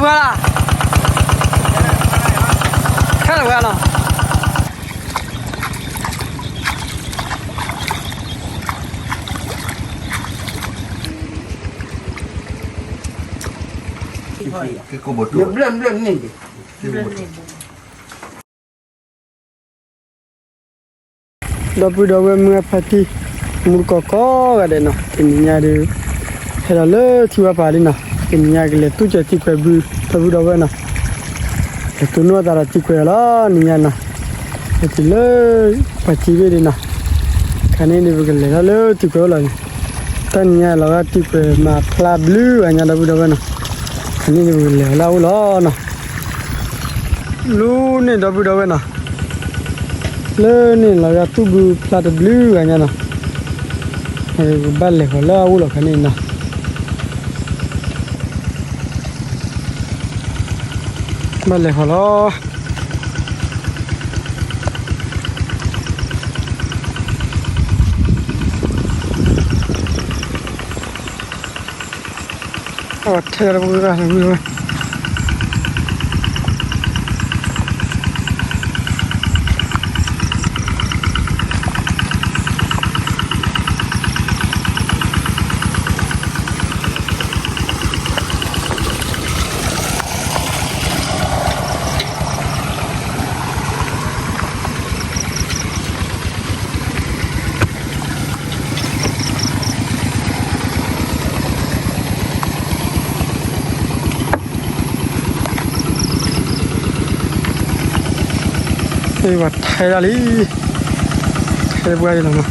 ပှၤလၢ ခဲလၢာ်ပှၤလီၤ. ဒီပုၢ်ဒီဝဲၢ်မုၢ်အဖါတံၢ် မူတကိးကိးဂၤဒဲးနီၤ, တနံၤညါဒီး ဟဲဒီးလၢထံဝါပၤလံနီၤ, တနံၤညါကလဲၤတူၢ်စၢၤတံၤကွဲးဘု ဒီပုၢ်ဒီဝဲၢ်နီၤ, လဲၤတူၢ်နီၣ်သးဒီးတံၤကွဲးအီၤလီၤ နံၤညါနီၤ, လဲၤတုၤလၢ ပှၤစံးဘ့ၣ်ဒံးနီၤ, ခါန့ၣ်ဒီးပကလဲၤထီၣ်လၢတံၤကွဲးအိၣ်လီၤန့ၣ်, တနံၤညါလီၤဂာ်တံၤကွဲးမၤဖျါဘျုးဂၤညါ ဒီပုၢ်ဒီဝဲၢ်နီၤ, ခါန့ၣ်ဒီးပကလဲၤအီၤလၢအအိၣ်လီၤနီၤ. လူန့ၣ်ဒီပုၢ်ဒီဝဲၢ်နီၤ, လၢန့ၣ်လီၤဂာ်တူၢ်ဘုဖျါတဘျုးဂၤညါနီၤ, ပဘၣ်လဲၤဃီၤလၢအအိၣ်လီၤခါန့ၣ်နီၤ, ဘၣ်လဲၤဃီၤလီၤ. အထဲတပှၢ်ဝဲ ပှၤထဲဒၣ်လံ, ထဲပှၢ်လီၤမး.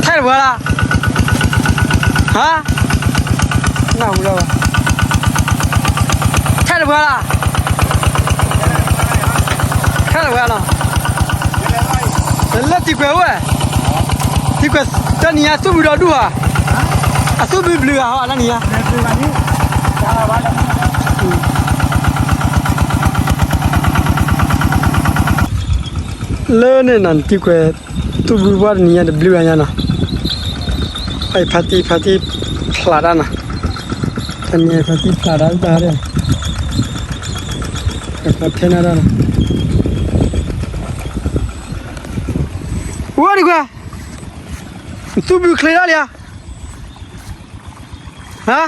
ထဲတပှၢ်လီၤ, ဟါ, နၢ်ဟူလီၤဘၣ်, ထဲတပှၢ်လီၤ, ထဲတပှၢ်လီၤ, လၢတံၤကွဲးအိၣ်ဝဲ, တံၤကွဲး တနံၤညါသူၣ်ဘုဒီဒူၣ်ဧါ, အသူၣ်ဘုဘျုးဂၤဟီ လၢနံၤညါ လၢန့ၣ်နီၤ တံၤကွဲး သူၣ်ဘုပှၢ်တနံၤညါတဘျုးဂၤညါနီၤ, အဖါတံၢ် ဖါတံၢ်ဖျးတၢ်နီၤ, တနံၤညါဖါတံၢ်ဖျးတၢ်တၢ်ဒီး အဖီထဲနၢ်တၢ်နီၤ, ဝဲဒံးကွဲ, သူၣ်ဘုချ့ထီၣ်လံဧါ, ဟါ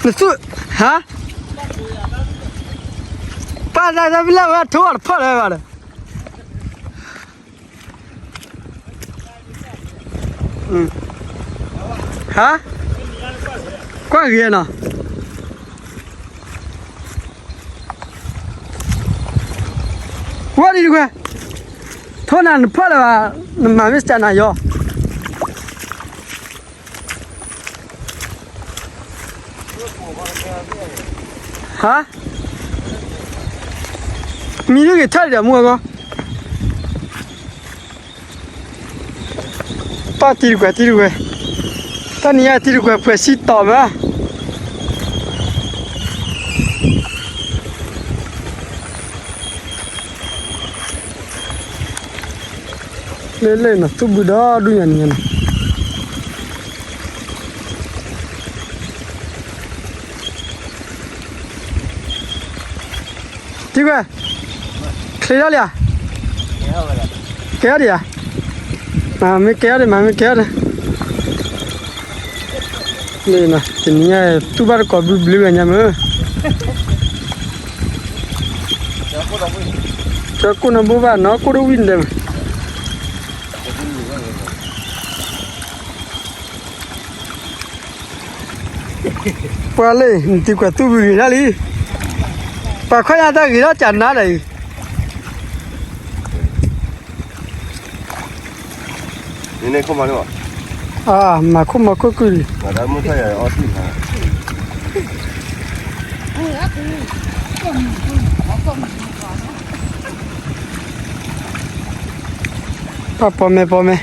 နသူၣ်, ဟါ, ပၢ်သးသးဖဲလဲၣ်ဝဲထိၣ်အီၤတဖီၣ်လၢၤဘၣ်ဒီး, ဟါ, ကွၢ်ဂ့ၤနီၤ. ဝဲဒံးတကွဲး, ထိၣ်နၤနဖီၣ်လၢၤဘၣ်, နမၤမ့ၢ်စတးနၤယီၤ, ဟါ, မံၤဒုးဂ့ၤထၢၣ်ဒီးမူအဂီၢ် ပၢ်တံၤတကွဲး တံၤတကွဲး, တနံၤညါတံၤတကွဲး ပှဲၤစံတီၤမး, လၢလၢနီၤ သူၣ်ဘုဒီဒူၣ်ညါနံၤညါနီၤ. တံၤကွဲး, ချ့ထီၣ်လံဧါ, ကဲထီၣ်ဒံးဧါ, မၤမ့ၢ်ကဲထီၣ်ဒံး မၤမ့ၢ်ကဲထီၣ်ဒံး, လၢနီၤ တနံၤညါ သူၣ်ဘၣ်တကိးဘျုးဘျုးဂၤညါမး, ကၠီကိၣ်နီၤဘိဘၣ်နီၤ ကိၣ်တဝံၣ်န့ၣ်ဒဲးမး ပှၤလၢ နတံၤကွဲးသူၣ်ဘုဂ့ၤထီၣ်လံ, ပှၤခွါညါတၢ်ဂ့ၤထီၣ်ကနါဒီးအံၤ, မၤခိၣ်မၤခိၣ်ကုၢ်လံ, ပှၤပိာ်မုၣ်ပိာ်မုၣ်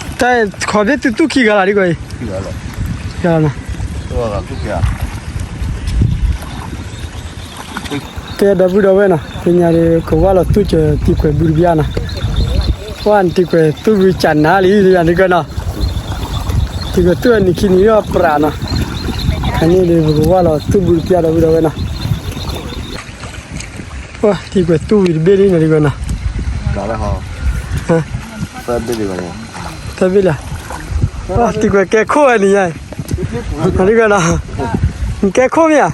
တၢ်ခီၣ်ဘ့ၣ်သုသူၣ်ခံဂၤလီၤ ဒ်ကွဲအံၤ, ကဲ ဒီပုၢ်ဒီဝဲၢ်နီၤ, သ့ၣ်ညါဒီး ကဝၢ်လီၤသူၣ်စၢၤတံၤကွဲးဘုတဘျီနီၤ, ကွၢ်တံၤကွဲးသူၣ်ဘုကနၤလံ ဒ်ကွဲးနီၤ, တံၤကွဲးသူၣ်အနံၤခံနံၤဒီးပြးနီၤ, အန့ၣ်ဒီး ပကဝၢ်လီၤသူၣ်ဘုတဘျီ ဒီပုၢ်ဒီဝဲၢ်နီၤ. တံၤကွဲးသူၣ်ဝံၤတဘ့ၣ်လံနီၤ ဒ်ကွဲးနီၤ, သၢဘ့ၣ်လံ, တံၤကွဲးကဲခိၣ်ဝဲန့ၣ်ညါ, ဒ်ကွဲးနီၤ, နကဲခိၣ်မ့ၢ်ဧါ,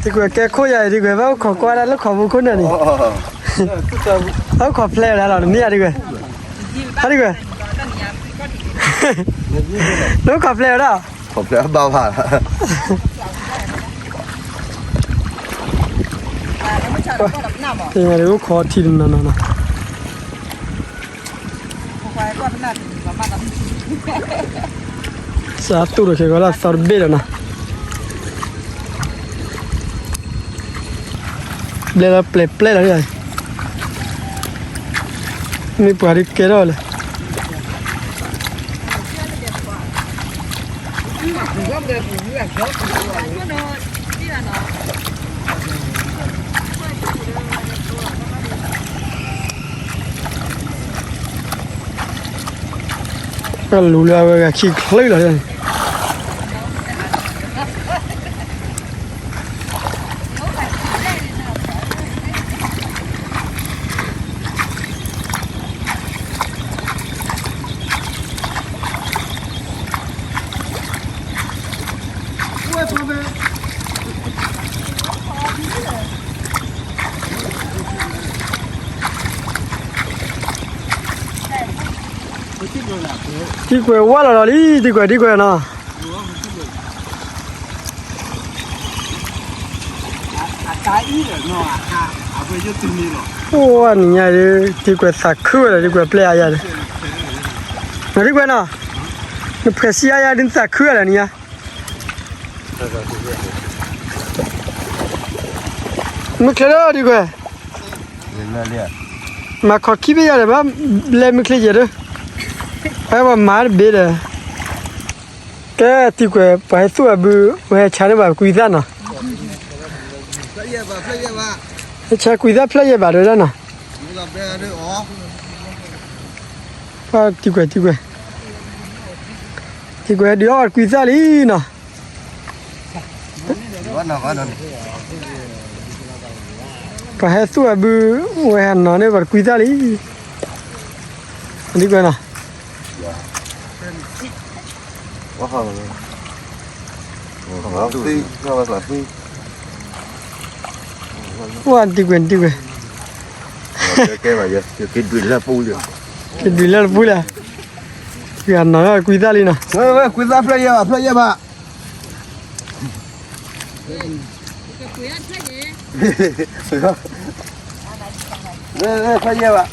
တံၤကွဲးကဲခိၣ်ယၤ ဒ်ကွဲး ဘၣ်အိၣ်ခိးကွၢ်ဒၣ်လၢခီၣ်ဖိခိၣ်နၢ်န့ၣ်, ဘၣ်အိၣ်ခိးဖျဲးဝဲဒၣ်လီၤ နမ့ၢ်ဧါ ဒ်ကွဲး, ဒ်ကွဲး, နအိၣ်ခိးဖျဲးဝဲဒၣ် ခီၣ်ဖျဲးဘၣ်ဘၣ်လီၤ, အိၣ်ခိးထံတနီၤနီၤနီၤ, စးသူၣ်ဒီးခဲကီးလၢသီတဘ့ၣ်ဒီးနီၤ, ဘျဲၣ်လီၤပျဲၢ်ပျဲၢ်လီၤ, မ့ၢ်ပှၤဒုးကဲထီၣ်လဲၣ်. တၢ်လူၤလၢအဝဲဂၤခံချၢလီၤ. တံၤကွဲးဝါလီၤဒီးလံ တံၤကွဲး တံၤကွဲးနီၤ. အိၣ်နံၤညါဒီး တံၤကွဲးသးခုဝဲဒီး တံၤကွဲးပျဲၢ်အါယၤဒီး နတံၤကွဲးနီၤ, နဖှဲးဆံအါယၤဒ်နသးခုဝဲဒီးနံၤညါ, မုၢ်ချ့ဒီးတံၤကွဲး, မၤခီခံဘ့ၣ်ယၤဒီး ဘၣ်လဲၤမုၢ်ချ့ယဲၢ်ဒီး, ဖဲပှၤမၤတဘ့ၣ်ဒီး, ကဲတံၤကွဲး ပှၤဟဲသူၣ်အဘု ဝဲဟဲဆါန့ၢ်ဘၣ်ကွံသၣ်နီၤ, ဟဲဆါကွံသၣ်ဖျၢၣ်ယဲၢ်ဘးဒၣ်နီၤ, တံၤကွဲး တံၤကွဲး, တံၤကွဲးဒုးအီၣ်ကွံသၣ်လံနီၤ. ပှၤဟဲသူၣ်အဘု ဝဲဟးနီၤန့ၢ်ပှၤတကွံသၣ်လံ, တံၤကွဲးနီၤ. ဝဲတံၤကွဲး တံၤကွဲး, ကဒုးလၢတပူၤလံ, ဟးနီၤကွံသၣ်လံနီၤ, ကွံသၣ်ဖျၢၣ်ယဲၢ်ဘး ဖျၢၣ်ယဲၢ်ဘး. ဖဲယဲၢ်ဘး, ဖဲယဲၢ်ဘး ဟံၣ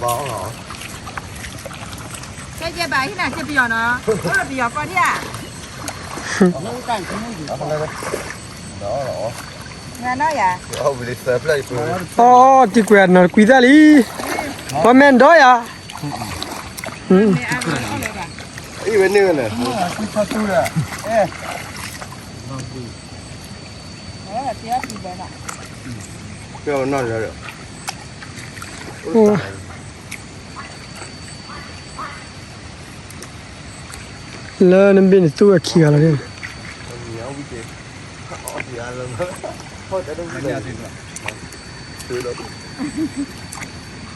်နၤစ့ပယီၤနီၤ, အိၣ်ဒီးပယီၤကီၢ်ဒံးဧါ. အီ တံၤကွဲးအနီၤတကွံသၣ်လံ, ပှၤမဲာ်ဒီးယၤ. အံၤဝဲန့ၢ်ဝဲလဲၣ်, ကဲနီၤလၢ လၢနဘ့ၣ်န့ၣ် သူၣ်ဝဲခံဂၤလီၤ. တ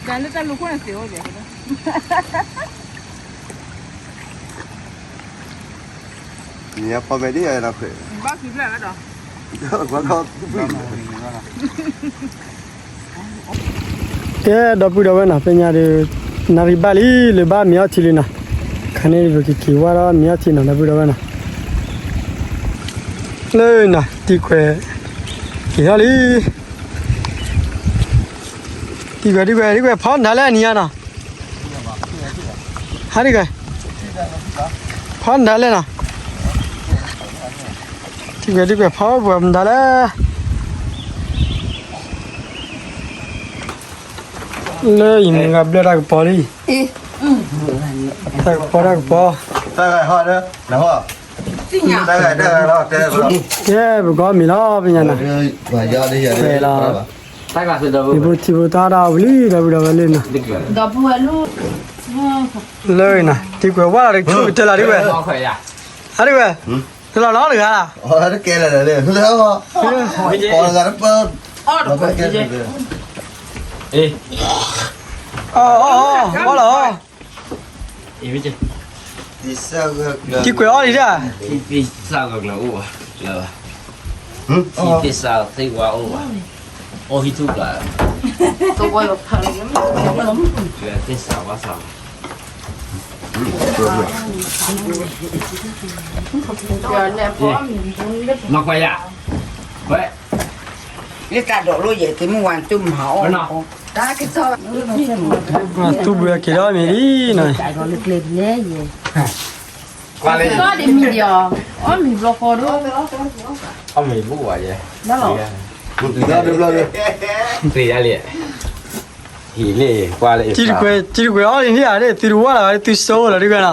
ၢ်လၢတၢ်လူၤခိၣ်န့ၣ်သ့ၣ်အိၣ်ဒံး, နဖီမဲာ်ဒ်ယၤနီၤ, ဘၣ်ဖံးဖျၢၣ်ဝဲဒီး ကဲ ဒီပုၢ်ဒီဝဲၢ်နီၤ, သ့ၣ်ညါဒီး နၣ်ရံၣ်ဘၣ်လံ လၢဘၣ်မ့ၤအီထံလံနီၤ, ခါန့ၣ်ပကက့ၤဝဲဒီးမ့ၤအီထံနီၤ ဒီပုၢ်ဒီဝဲၢ်နီၤ, လၢနီၤ တံၤကွဲး က့ၤထီၣ်လံ, တံၤကွဲး တံၤကွဲး တံၤကွဲး ဖီနၤလဲၣ်နံၤညါနီၤ, ဟါတံၤကွဲး, ဖီနၤလဲၣ်နီၤ, ကဲဒ်ကွဲးဖီပှၤမတၤလဲၣ်, လၢယမုၢ်ဂၤဘျၢတၢ်ကပီၤလံ, တၢ်ကပီၤတၢ်ကပီၤ, ကဲပကအီၣ်မ့ၤလီၤ ပညါနၤ, လီၤ, မ့ၢ်ဖိထံဖိတၢ်ဒၣ်ဝံၤလံ ဒီပုၢ်ဒီဝဲၢ်လၢနၤ, လၢနၤ ဒ်ကွဲးဝါလီၤ တဆူၣ်ကတၢၢ်လီၤဒ်ဝဲ, အဒ်ဝဲ, တလီၤနီတဂၤလီၤ, ကဲလၢာ်လၢာ်လၢာ်, ပီၤတဂၤတပၢၢ်, အီၣ်လီၤ, ဒ်ကွဲးအီၣ်လံဒၣ်, သ့ၣ်သၣ်ဂၢၢ်ကျၢၤအိၣ်ဘၣ်, သ့ၣ်သ့ၣ်ဝါအိၣ်ဘၣ်, အိၣ်ဟံၣ်ထူၣ်ပျၢ်, သ့ၣ်သၣ်ဝါသၣ်, မၤကွၢ်ယၤ, ဝဲ, လၢတၢ်ဒိးလိယဲၢ်က့ၤမုၢ်ဝါတူၢ်မၤအီၣ်, တၢ်ကစီၣ်, တူၢ်ဘုးက့ၤဒီးမ့ၢ်လံနီၤ, ကီၢ်ဒ်မံၤဒံးအီၤ, အီၣ်မ့ၤဘျီဃီဒီး, အီၣ်မ့ၤဘိၣ်ဝဲယဲ, တံၤတကွဲးအီၣ်လံန့ၣ်ဧါ, သုတဝီလီၤ သုစိလီၤဒ်ဝဲနီ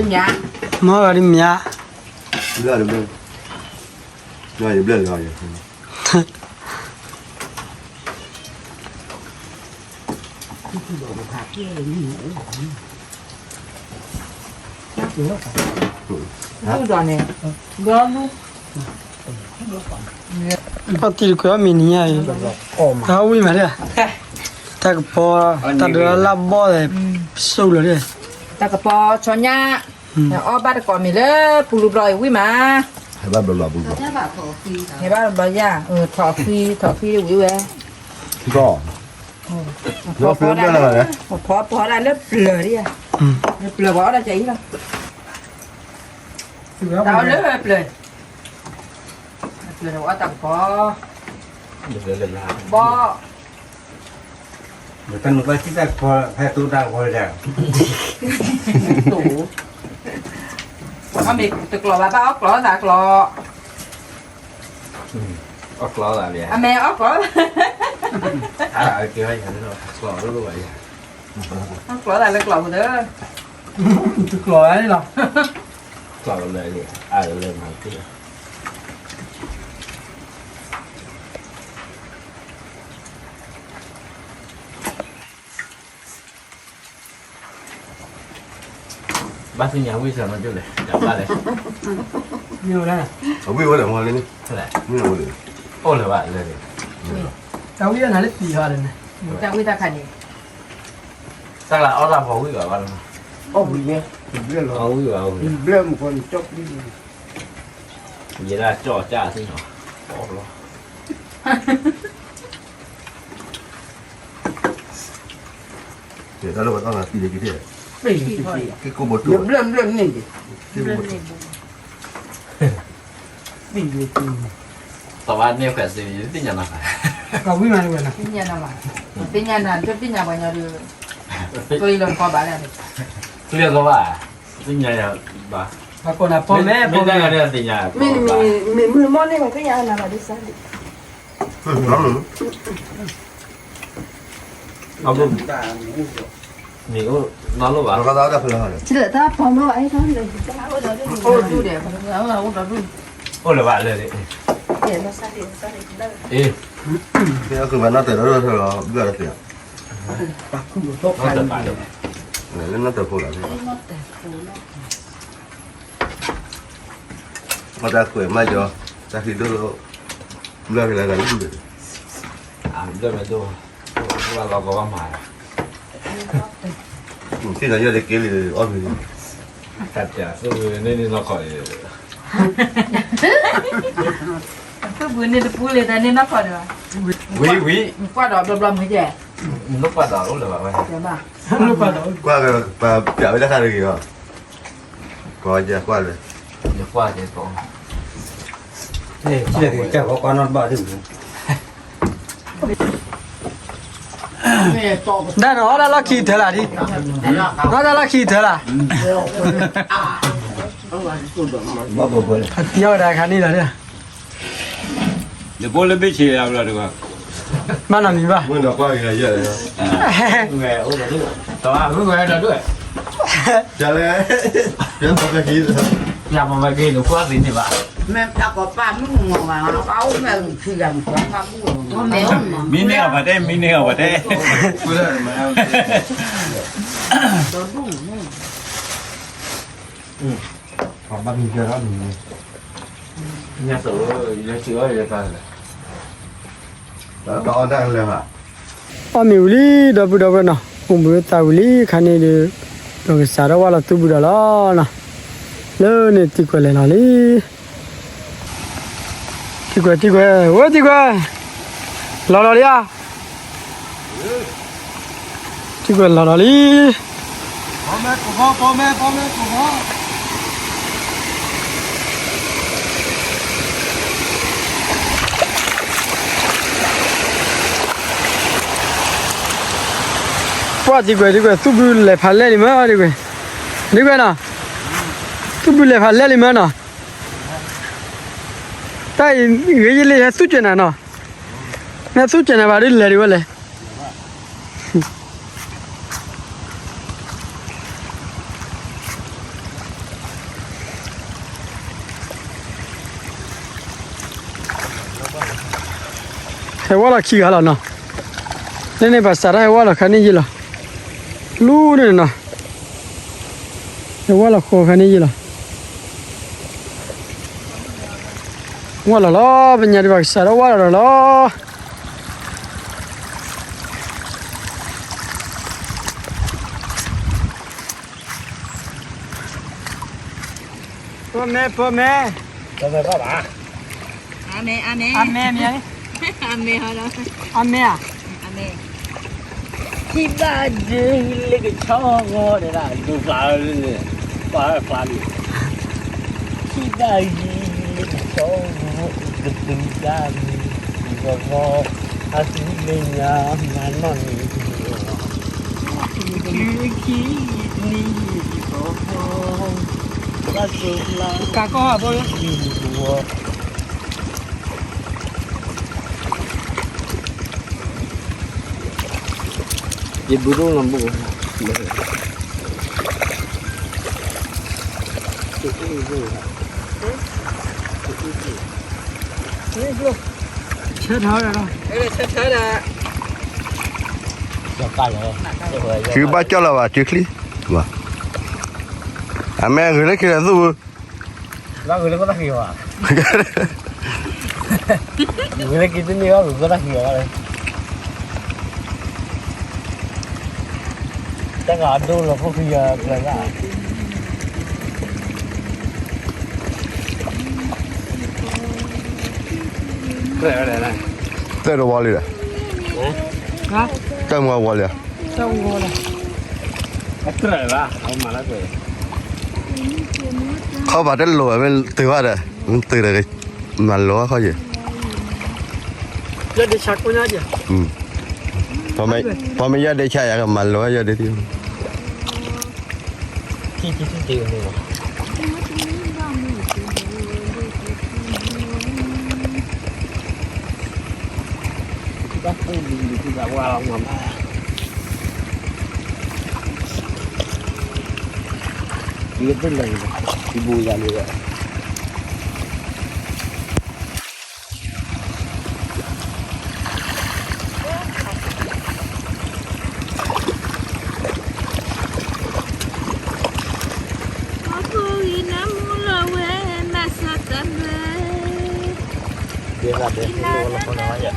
ၤ, မ့ၢ်ဂၤဒ်မ့ၢ်ဧါ, အီၣ်တံၤတကွဲးအီၣ်မ့ၤနံၤညါအံၤ, တၢ်ဝံၣ်မးဒၣ်, တၢ်ကပီၤ, တၢ်ဒုးလၢ်ဘီၣ်, စိၣ်လီၤဒၣ်, တၢ်ကပီၤဆီညါ, အီၣ်ဘၣ်တကိးမ့ၤလၢပူၤလူၤဘျီအံၤဝံၣ်မး, ဟဲဘၣ်ဘျီဘျီယၤ, ထီၣ်ဃံ, ထီၣ်ဃံဝံၣ်ဝဲ, ဖီဖီဒၣ်လၢပျၢၤဒ်ဧါ, လၢပျၢၤပှၤအီၣ်တၢ်ကဲအံၤလီၤ, တၢ်အီၣ်လၢပျၢၤ, ပျၢၤတဝီတၢ်ကပီၤ, ဘီ, တၢ်နုာ်ဘၣ်စံၣ်တၢ်ကပီၤ ဖဲတိၢ်တၢ်ကပီၤဒၣ်, အမ့ၢ်တကျိးဘၣ် ဘၣ်အီၣ်ကျိးသးကျိး, အီၣ်ကျိးသးလံ, အမ့ၢ်အီၣ်ကျိး, အီၣ်ကျိးသးလၢကျိးပူၤဒီး, တကျိးလီၤ, ကျိးလၢလံ, အါလၢမၤတ့ၢ်လီၤ. ဘၣ်သ့ၣ်ညါဝံၣ်စၢၤနီၢ်ကၠိၣ်လဲၣ်, တၢ်ဘၣ်လဲၣ်, အဝံၣ်ဝဲလဲၣ်မ့ၢ်လၢန့ၣ်, အိၣ်လၢၤဘၣ်လၢန့ၣ်, တၢ်ဝံၣ်နၤလၢသံးဟီဒီးန့ၣ်, တၢ်ဝံၣ်တၢ်ခါန့ၣ်, တၢ်လၢအီၣ်တၢ်ဖီဝံၣ်ဘၣ်ဘၣ်လီၤ, အီၣ်ဝံၣ်န့ၣ်, ဘျၢလီၤ, ဘျၢမုၢ်ကီၢ်န့ၣ်ကၠီၣ်ပျံၤန့ၣ်, ယဲဒၣ်ကၠီၣ်ကၠၣ်သ့ၣ်နီၤ, အီၣ်လီၤ. တၢ်လၢပှၤတၢ်သံးန့ၣ်က့ၤ, က့ၤကိးဘိးတူၢ်, ဘျၢဘျၢန့ၣ်, သးဘၣ်န့ၢ်ခွဲးစ့ၢ် သ့ၣ်ညါနၤ, ကဝံၣ်မးဝဲနၤ, သ့ၣ်ညါနၤ, သ့ၣ်ညါနၤဒီး, ကျံလီၤကီဘၣ်လဲၣ်, ကျံလီၤကီဘၣ်, သ့ၣ်ညါယၤဘၣ်, ပှၤကိးနၤပီၢ်မဲ, ပီၢ်မဲ, မ့ၢ်မုၢ်မီၢ်န့ၣ် ပှၤသ့ၣ်ညါနၤဘၣ်ဒ်စၢ်ဒံး မ့ၢ်အိၣ်နီၢ်လိၣ်ဘၣ်, အိၣ်လၢၤဘၣ်လၢာ်န့ၣ်, အ့, ကဘၣ်နီၢ်တၢၤဒီးလီၤ, ဘျၢၣ်တသ့, လၢနီၢ်တၢၤဖိလီၤ, မ့ၢ်တၢ်ကွဲးမးကီ, တၢ်ဃံဒိၣ်လၢ, ဘျၢၣ်က့ၤလၢဂၤလၢ်, ဘျၢၣ်မဲာ်ဒိၣ်, ဘၣ်လီၤကီဘၣ်မၤ, သ့ၣ်နီၣ်ယဲၢ်တက့ၢ်လံအီၣ်မ့ၤ, တၢ်ပျးသုးဝဲန့ၣ်နီၢ်ခီၣ်, သုးပူၤန့ၣ်တပူၤလံ တၢ်န့ၣ်နီၢ်ခီၣ်န့ၣ်ဘၣ်, ဝံၤဝံၤ, ကွၢ်ဒီးဘျီဘျီမုၢ်ကဲ, နကွၢ်ဒီးအိၣ်လၢၤဘၣ်ဝဲ, ကွၢ်ပျးဝဲတၢ်ခါတဂ့ၤအီၤ, ကွၢ်ယကွၢ်လၢ, ယကွၢ်ကဲကီး, ကွၢ်နီၢ်တဘၣ်ဒ်မုၢ်, ဒၣ်နအီၣ်ဒၣ်လီၢ်ခံထၢလၢ်ဒ်, အီၣ်ဒၣ်လီၢ်ခံထၢလၢ်, အတံၤအီၣ်ဝဲဒၣ်ခါန့ၣ်လီၤ, နဘိလၢဘ့ၣ်ဆ့ယၤဘျီတဂၤ, မ့ၢ်နီၤမံၤဘၣ်, မ့ၢ်နီၤကွၢ်ဂ့ၤယဲၢ်, တဝဲဒၣ်ဒွဲၣ်, ယၤလဲၣ်, ယၤပှၤက့ၤ, ယၤပှၤက့ၤန့ၣ်ကွၢ်သ့န့ၣ်ဘၣ်, မ့ၢ်တၢ်ကီပာ်မုၣ်မီၤဘၣ်, ပၢ်အိၣ်ဖျဲၣ်ဖုဂၤမီၤ, မံန့ၢ်အီၤပှၤတဲ, မံန့ၢ်အီၤပှၤတဲ, ပှၤဘၣ်မံၤကဲထီၣ်န့ၣ်, ညါသိး, ယဲစံးအီၣ်ယဲတၢ်လဲၣ်, တအီၣ်တၢ်လဲၣ်ဘၣ်, အီၣ်မ့ၤဝံၤလံ ဒီပုၢ်ဒီဝဲၢ်နီၤ, အိၣ်ဘှံးဝဲသးဝံၤလံခါန့ၣ်ဒီး, ဒီးကစးထီၣ်ဝၢ်လီၤသူၣ်ဘုဒီးလီၤနီၤ, လၢန့ၣ်တံၤကွဲးလဲၤလီၤလံ, တံၤကွဲး တံၤကွဲး ဝဲတံၤကွဲး, လီၤလီၤလံဧါ, တံၤကွဲးလီၤလီၤလံ ပှၢ်တံၤကွဲး တံၤကွဲး သူၣ်ဘုလဲၤဖးလဲၢ်လံမ့ၢ်တံၤကွဲး, တံၤကွဲးနီၤ, သူၣ်ဘုလဲၤဖးလဲၢ်လံမ့ၢ်နီၤ, တၢ်အံၤ ဂ့ၤယလဲၤဟဲသူၣ်ကၠဲးနၤနီၤ, မ့ၢ်သူၣ်ကၠဲးနၤဘၣ်ဒ်လဲၤဒံးဝဲလဲၣ် ဟဲဝဲလီၤခံဂၤလီၤနီၤ, လၢန့ၣ်ပှၤစးထီၣ်ဟဲဝဲလီၤခါန့ၣ်ယံၤလီၤ, လူန့ၣ်နီၤ, ဟဲဝဲလီၤဃီခါန့ၣ်ယံၤလီၤ, ဝဲလီၤလီၤ ပညါဒံးဘၣ်ကစးထီၣ်ဝဲလီၤလီၤ ပၢၢ်မဲ ပၢၢ်မဲ ပၢၢ်မဲဘၣ်ဘၣ် အမဲ အမဲ အမဲ မ့ၢ် အမဲ အမဲ အမဲ အမဲ ခံဘၣ်ဒုးလၢကဆီဂီၤဒၣ် ဒိၣ်ဖျါလၢ ပှၤဖျါလံ ခံဘၣ်ယံၤလၢကဆီဂီၤ ကသုးတၢ်မံၤ ဂီၤဂီၤ အသုးလၢညါ မၤနီၣ်န့ၣ် ခံ ကးကီၢ်ဟးဘီလၢ ယဘုဒိၣ်လီၤဘိ ဆၢထၢၣ်ဒၣ် ဆၢထၢၣ်ဒၣ် တုၤဘၣ်ကၠီၣ်လီၤဘၣ် တုၤချံ အမ့ၢ်ဂ့ၤလၢခံလၢ သူၣ်ဝဲ ဘၣ်ဂ့ၤလၢကီၢ်တၢ်ဃံဘၣ် ဂ့ၤလၢက့ၤတန့ၢ်ဘၣ် ဂ့ၤကီၢ်တၢ်ဃံဘၣ်လၢ တၢ်ဂၤအဒိလီၤခိၣ်ခံဂၤကျၢၤလၢ တၢ်တဝီလံဒီး တၢ်မၤဝီလံ ခီၣ်ဖးတလိၣ်ဝဲမ့ၢ်တုၤဘၣ်ဒီး တုၤဒီး မၤလိခီယဲၢ် ပှၤမ့ၢ်ယါဒဲးဆါယၤကမၤလိယါဒဲး ပ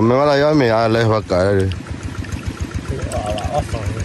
မ့ၢ်ဘၣ်လၢယမ့ၢ်အလဲၤပှၤကးလၢ အိၣ်လၢပျီ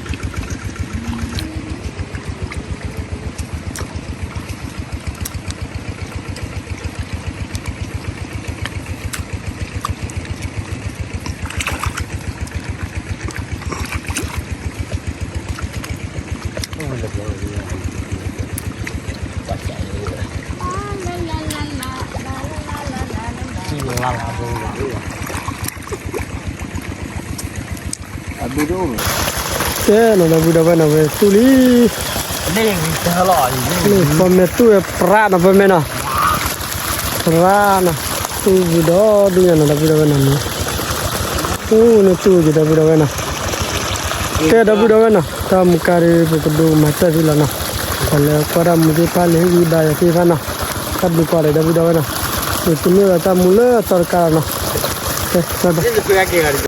ကဲနီၤ ဒီပုၢ်ဒီဝဲၢ်နီၤ ဝဲသူၣ်လံ, ပမဲာ်သူၣ်ဝဲပြးနီၤ ပမဲာ်နီၤ, ပြးနီၤ, သူၣ်ဝံၤဒီဒူၣ်ညါနီၤ ဒီပုၢ်ဒီဝဲၢ်နီၤ, အိၣ်န့ၣ်သူၣ်ဝံၤ ဒီပုၢ်ဒီဝဲၢ်နီၤ, ကဲဒီပုၢ်ဒီဝဲၢ်နီၤ တၢ်မူကါဒီး ပကဒိးမၤတၢ်ဖဲလီၤနီၤ, ပှၤလၢကွၢ်တၢ်မူသ့ၣ်တဖၣ် လဲၤဟ့ၣ်ဂံၢ်ဘါယၤသ့ၣ်တဖၣ်နီၤ, တၢ်ဘျုးကိးဂၤဒဲး ဒီပုၢ်ဒီဝဲၢ်နီၤ, ပကန့ၢ်ဘၣ်တၢ်မူလၢအသီတကါလီၤနီၤ, ကဲ bye bye.